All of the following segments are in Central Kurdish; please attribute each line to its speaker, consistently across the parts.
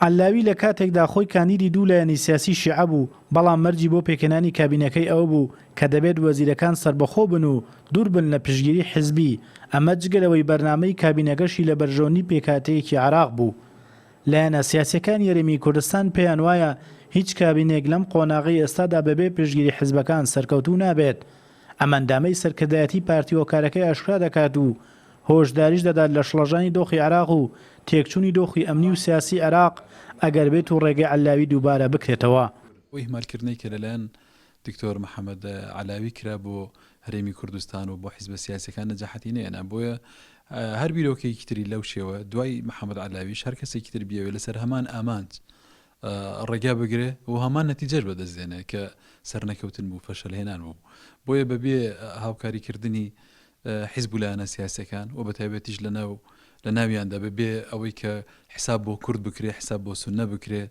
Speaker 1: عەللاوی لە کاتێکدا خۆی کاندیدی دوو لایەنی سیاسی شیعە بوو، بەڵام مەرجی بۆ پێکهێنانی کابینەکەی ئەوە بوو کە دەبێت وەزیرەکان سەربەخۆ بن و دوور بن لە پشتگیری حزبی، ئەمە جگە لەوەی بەرنامەی کابینەکەشی لە بەرژەوەندی پێکهاتەیەکی عێراق بوو. لایەنە سیاسیەکانی هەرێمی کوردستان پێیان وایە هیچ کابینەیەک لەم قۆناغەی ئێستادا بەبێ پشتگیری حزبەکان سەرکەوتوو نابێت. ئەم ئەندامەی سەرکردایەتی پارتی هۆکارەکەی ئاشکرا دەکات و هۆشداریش دەدات لە شڵەژانی دۆخی عێراق و تێکچوونی دۆخی ئەمنی و سیاسی عێراق ئەگەر بێت و ڕێگەی عەللاوی دووبارە بکرێتەوە.
Speaker 2: ئەو ئیهمالکردنەی کە لەلایەن دکتۆر محەمەد عەلاوی کرا بۆ هەرێمی کوردستان و بۆ حیزبە سیاسیەکان نەجاحەتی نەهێنا بۆیە هەر بیرۆکەیەکی تری لەو شێوە دوای محەمەد عەلاویش هەر کەسێکی تر بیەوێ لەسەر هەمان ئامانج ڕێگا بگرێ و هەمان نەتیجەش بەدەست دێنێ کە سەرنەکەوتن بوو فەشەلهێنان بوو بۆیە بەبێ هاوکاریکردنی حیزب و لایەنە سیاسیەکان و بەتایبەتیش لەناو لە ناویاندا بە بێ ئەوەی کە حساب بۆ کورد بکرێ حساب بۆ سوننە بکرێ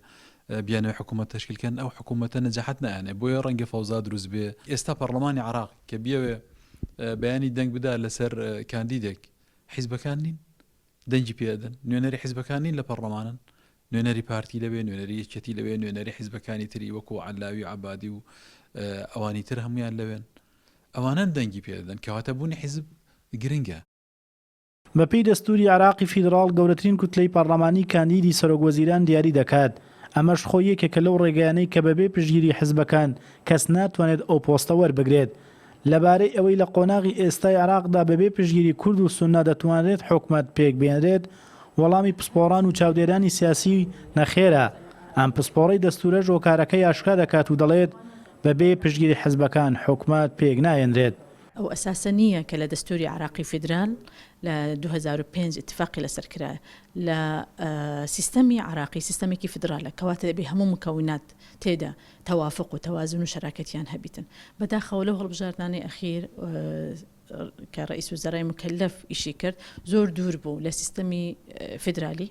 Speaker 2: بیانەوێ حکوومەت تەشکیل کەن ئەو حکوومەتە نەجاحەت نایەنێ بۆیە ڕەنگە فەوزا دروست بێ ئێستا پەڕلەمانی عراق کە بیەوێ بەیانی دەنگ بدا لەسەر کاندیدێک حیزبەکان نین دەنگی پێ ئەدەن نوێنەری حیزبەکان نین لە پەڕلەمانن نوێنەری پارتی لەوێ نوێنەری یەکێتی لەوێ نوێنەری حیزبەکانی تری وەکو عەلاوی و عەبادی و ئەوانی تر هەمویان لەوێن ئەوانەن دەنگی پێ دەدەن کەواتە بوونی حیزب گرنگە.
Speaker 1: بەپێی دەستووری عێراقی فیدڕاڵ گەورەترین کوتلەی پەڕلەمانی کاندیدی سەرۆکوەزیران دیاری دەکات، ئەمەش خۆی یەکێکە لەو ڕێگایانەی کە بەبێ پشتگیری حزبەکان کەس ناتوانێت ئەو پۆستە وەربگرێت. لەبارەی ئەوەی لە قۆناغی ئێستای عێراقدا بەبێ پشتگیری کورد و سوننە دەتوانرێت حکومەت پێکبێنرێت، وەڵامی پسپۆڕان و چاودێرانی سیاسی نەخێرە، ئەم پسپۆڕەی دەستوورەش هۆکارەکەی ئاشکرا دەکات و دەڵێت، بەبێ پشتگیری حزبەکان حکومەت پێکناهێنرێت.
Speaker 3: ئەو ئەساسە نییە کە لە دەستووری عێراقی فیدرال لە 2005 ئیتفاقی لەسەر کرا لە سیستەمی عێراقی سیستەمێکی فیدرالە کەواتە دەبێ هەموو مکەونات تێدا تەوافق و تەوازن و شەراکەتیان هەبیتن بەداخەوە لەو هەڵبژاردنانەی ئەخیر کە ڕئیس وزەرای مکەلەف ئیشی کرد زۆر دوور بوو لە سیستەمی فیدرالی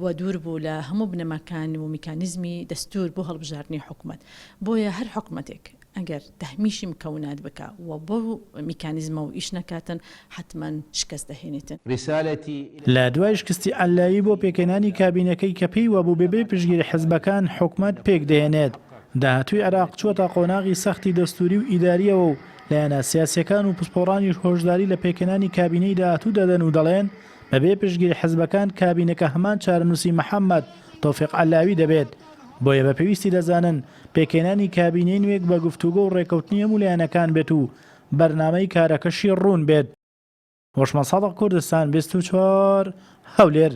Speaker 3: و دوور بوو لە هەموو بنەماکان و میکانیزمی دەستوور بۆ هەڵبژاردنی حکومەت. بۆیە هەر حکومەتێک ئەگەر تەهمیشی مکەونات بکا و بەو میکانیزمەوە ئیش نەکاتن حەتمەن شکەست دەهێنێتن.
Speaker 1: لە دوای شکستی عەللاوی بۆ پێکهێنانی کابینەکەی کە پێی وابوو بەبێ پشتگیری حزبەکان حکومەت پێکدەهێنێت، داهاتووی عێراق چووەتە قۆناغی سەختی دەستووری و ئیدارییەوە و لایەنە سیاسییەکان و پسپۆڕانیش هۆشداری لە پێکهێنانی کابینەی داهاتوو دەدەن و دەڵێن بەبێ پشتگیری حزبەکان کابینەکە هەمان چارەنووسی محەمەد تۆفیق عەلاوی دەبێت، بۆیە بە پێویستی دەزانن پێکهێنانی کابینەی نوێک بە گفتوگۆ و ڕێککەوتنی هەموو لایەنەکان بێت و بەرنامەی کارەکەشی ڕوون بێت. هۆشمەند سادق کوردستان 24 هەولێر.